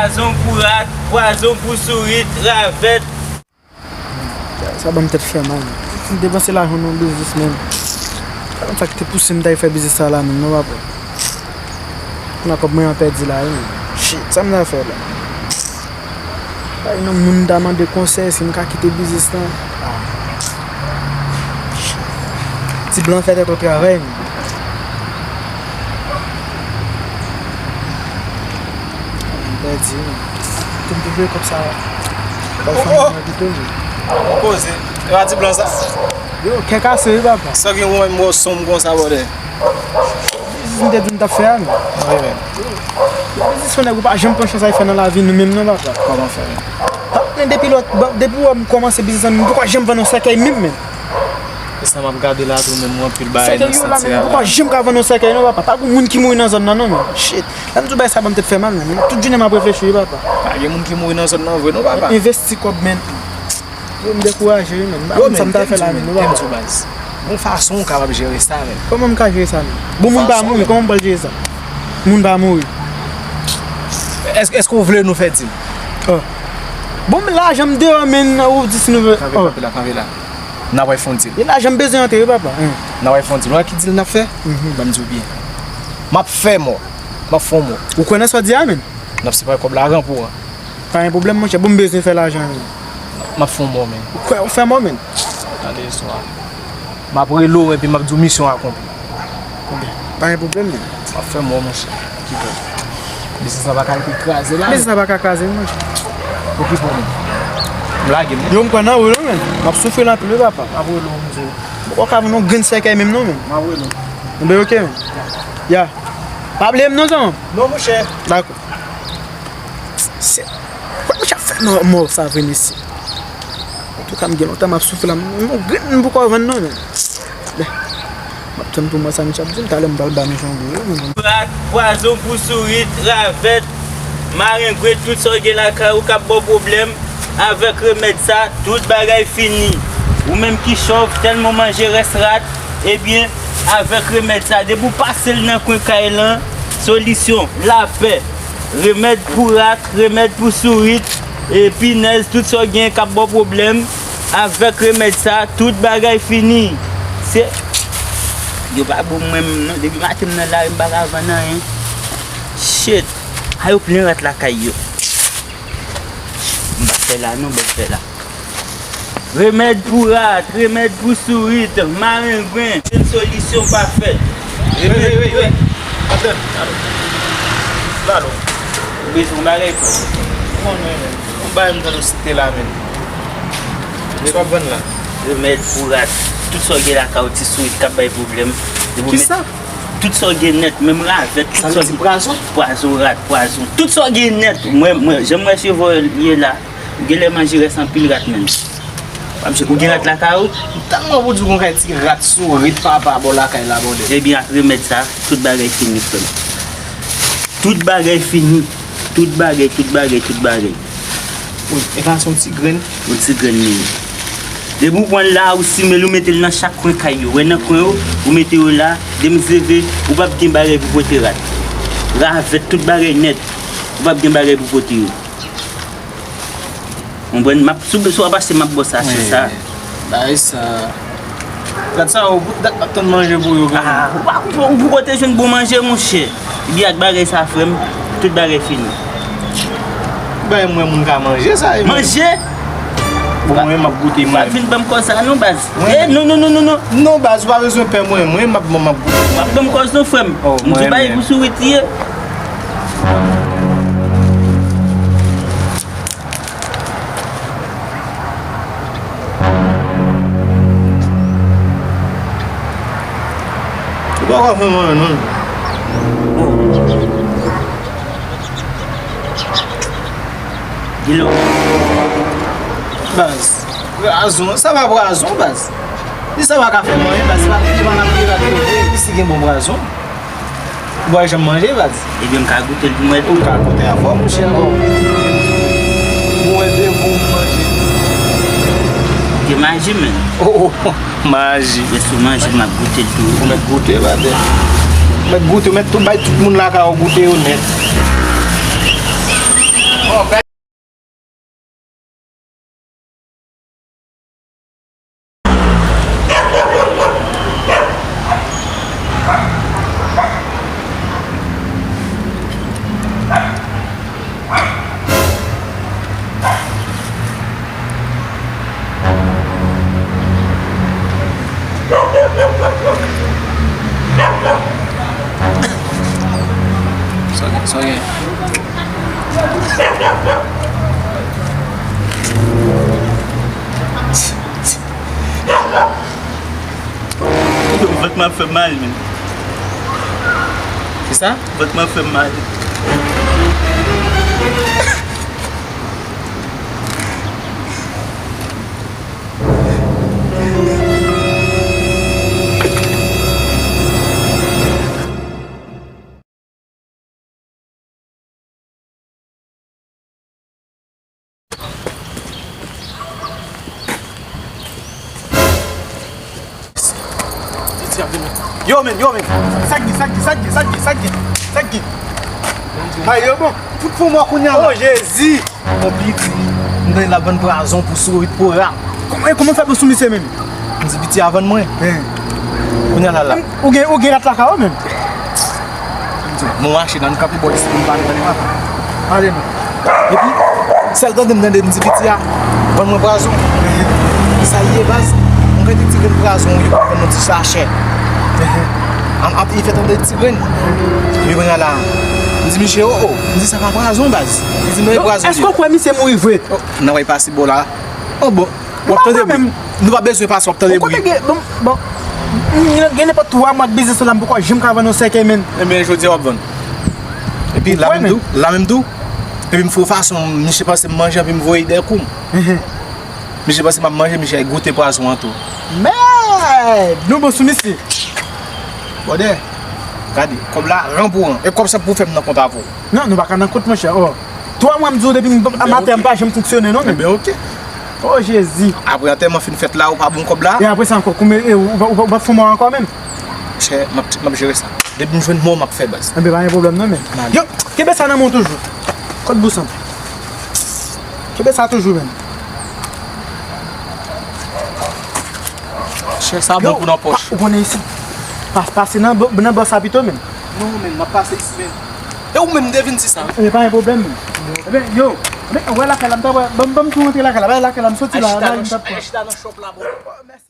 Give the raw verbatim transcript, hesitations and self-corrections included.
Pwazon pou rat, pwazon pou sourit, ravèt. Sa ban m tèt fè mal. M depanse lajan nan yon biznis, men. Sa ki te pouse m ta fè biznis sa la, menm, non, papa. Kounye a kòb mwen an pèdi la, wi, men. Shit, sa m ta fè la? Bay nan moun ta mande konsèy si m ka kite biznis lan. Ah. Ti blan fè tèt ou travay, men. M pèdi, men. Tou m te voye kòb sa. Bay fanmi mwen pito, men. Ou koze. E pa ti blan sa? Yo, kè kase, wi, papa. Sa gen yon mò sonm konsa, bòdè. Biznis m te di m t ap fè a, men. Wi, men. Yo, biznis yon nèg ou pa janm pran chans al fè nan lavi nou menm non, papa. Kòman fè? Men depi lòt, bon, depi wè m kòmanse biznis lan, m poko janm vann yon sèkèy menm, men. E sa m ap gade la tou, menm yon anpil bagay nan santi a la. Sèkèy yo la, men m poko janm ka vann yon sèkèy non, papa. Pa gen moun ki mouri nan zòn nan non, men. Shit. Lè m di w bagay sa ban m tèt fè mal, men. Tout jounen m ap reflechi, wi, papa. Pa gen moun ki mouri nan zòn nan vre non, papa. Envesti kòb, men. Yo, m dekouraje, wi, men. M pa konn sa m ta fè la, men, wi, papa. Yon fason ou kapab jere sa, men. Kòman m ka jere sa, men? Bon, moun pa mouri, kòman m pral jere sa? Moun pa mouri. Èske, èske w vle nou fè dil? Oh. Bon, men lajan m deyò, men, ou di si nou vle. Kanpe, kanpe la, kanpe la. N a pral fè yon dil. E lajan m bezwen antre, wi, papa. N a pral fè yon dil. Ou wè ki dil n ap fè? Ban m di w byen. M ap fè mò. M ap fè yon mò. Ou kwè nan sa w di a, men? N ap separe kòb la, rann pou rann. Pa gen pwoblèm, monchè. Bon, m bezwen fè lajan, men. M ap fè yon mò, men. Ou kwè ou fè mò, men? Gade istwa. M ap rele w epi m ap di w misyon akonpli. Ebyen, pa gen pwoblèm, men. M ap fè mò, monchè. Okipe w. Biznis la pa ka rete kraze la. Biznis la pa ka kraze, monchè. Okipe w, men. M lage, men. Yo, m kwè nan ou, wi, men. M ap soufri l anpil, wi, papa. M ap rele w, m di w. Ou pa ka vann yon grenn sèkèy menm, non, men. M ap rele w. Bon, ben, oke, men. Ya. Pa bliye m, non, zanmi. Non, monchè. Dakò. Shit. Kòman misye ap fè nan mò sa vre, mesye? Antouka, m gen lontan m ap soufri la, m, m, m poko vann non, men. M ap tann pou m wè sa misye ap di m, talè m pral ba misye yon gwo, men. Rat, pwazon pou sourit, ravèt, marengwen, tout sa w gen lakay ou k ap ba w pwoblèm, avèk remèd sa, tout bagay fini. Ou menm ki chòv, tèlman w manje rès rat, ebyen, avèk remèd sa, depi w pase l nan kwen kay lan, solisyon, lapè. Remèd pou rat, remèd pou sourit, e, pinèz, tout sa w gen k ap ba w pwoblèm, avèk remèd sa, tout bagay fini. Se, yo pa bon mwen menm non, depi maten m nan lari m pa ka vann anyen. Shit, a yo plen rat lakay yo. M pa fè la non, ban m fè la. Remèd pou rat, remèd pou sourit, marengwen, se solisyon pafè. Remèd pou rat. Wi, wi, wi. Alo. Ou bezwen yon bagay pou ou? Konnen, men. Yon bagay m tande w site la, men. Sa w ap vann la? Remèd pou rat. Tout sa w gen lakay ou, ti sourit k ap bay pwoblèm. Kisa? Tout sa w gen nèt, menm ravèt, tout sa w gen. Sa vle di pwazon? Pwazon rat, pwazon. Tout sa w gen nèt. Mwen, mwen, jan m wè cheve w ye la, ou genlè manje rès anpil rat menm. Ou gen rat lakay ou? M tèlman pou di w gon kay ti rat sourit papa bò lakay la, bòdè. Ebyen, ak remèd sa, tout bagay fini, frè m. Tout bagay fini. Tout bagay, tout bagay, tout bagay. Wi, e pa se yon ti grenn? Yon ti grenn li ye. Depi w pran l la, ou simen l, ou mete l nan chak kwen kay yo. Wè nan kwen yo, ou mete yo la, demen se leve, ou p ap gen bagay pou pote rat. Ravèt, tout bagay nèt. Ou p ap gen bagay pou pote yo. Konprann? M ap, si w, si w ap achte, m ap ba w sachè sa. Bagay sa. Gad sa, ou dat m ap tann manje pou yo, granmoun. Ah, ou pa konprann, ou poko te jwenn bon manje, monchè. Epi ak bagay sa, frè m, tout bagay fini. Bay mwen moun ka manje sa, e manje? Bon, mwen, m ap goute, mwen. Pa vin ban m kòz sa, non, baz. Eh, non, non, non, non, non. Non, baz, ou pa bezwen pè mwen. Mwen, m ap, m ap goute. W ap ban m kòz, non, frè m. Oh, m di w bagay pou sourit ye. Ou pa ka fè mwen non. Dilo. Baz, pwazon, sa pa pwazon, baz. Li sa pa ka fè mwen, baz, se pa, se pa nan pye la ki yo vre, li si gen bon pwazon. Ou pa janm manje, baz? Ebyen, m ka goute l pou m wè. Ou ka goute avè w, monchè. Ou wè de bon manje. Gen maji, men. Oh, oh, maji. Men sou manje, m ap goute l tou. Ou mèt goute, baz. Ou mèt goute, ou mèt tou bay tout moun lakay ou goute yo nèt. Sa gen, sa gen. Yo, vant mwen ap fè m mal, men. Kisa? Vant mwen ap fè m mal. Yo, men, yo, men. Sa k gen, sa k gen, sa k gen, sa k gen, sa k gen, sa k gen? Ay, yo, bon. Fout pou mwen kounye a la. Oh, Jezi! Yon piti, m tande l ap vann pwazon pou sourit pora. Kòman, kòman fè pou sou misye menm? M di piti a vann mwen. Kounye a la la. Ou gen, ou gen rat lakay ou menm? M di, mwen mache nan kanpe bò isit pou m pa tande papa. Ale non. Epi, sèl tande m tande m di piti a vann mwen pwazon. Sa l ye baz? M gade ti grenn pwazon yo vann nan ti sachè. An, an, li fè tande ti grenn. Epi kounye a la, m di misye, oh, oh. M di sa pa pwazon baz. Li di non, e pwazon. Èske w kwè misye mouri vre? Nan wè pase bò la. Oh bon. W ap tande bri. Nou pa bezwen pase w ap tande bri. Bon, bon, gen nenpòt twa mwa ak biznis la, m poko janm ka vann yon sèkèy, men. Ebyen, jodi a w ap vann. Epi la menm tou, la menm tou. Epi m fè yon fason, misye panse m manje, epi m voye dèyè kou m. Misye panse m ap manje, misye al goute pwazon an tou. Mèd! Nou bon sou misye. Bòdè, gade, kòb la, ran pou ran. E kòb sa pou fè m nan kont avè w. Non, nou pa ka nan kont, monchè. Oh. Twa mwa m di w depi m, maten an m pa janm fonksyone non, men. Ebyen, oke. Oh, Jezi. Apre antèman fin fèt la, ou pa ban m kòb la? E apre sa ankò, koumen, e, ou, ou, ou, ou pa fè mò ankò menm? Chè, m ap, m ap jere sa. Depi m jwenn mò, m ap fè baz. Enben, pa gen pwoblèm non, men. Yo, kenbe sa nan men w toujou. Kòd bousan. Kenbe sa toujou, men. Chè, sa bon pou nan pòch. Ou konnen isi. Pas, pase nan, nan bò sa pito, men. Non, men, m ap pase isi, men. E ou menm, m te vin di sa. Ebyen, pa gen pwoblèm, men. Ebyen, yo, ebyen, wè lakay la, m ta wè, ban m, ban m tou rantre lakay la, bay lakay la, m soti la, la, m ta pran. Al chita nan shop la, bro. Mèsi.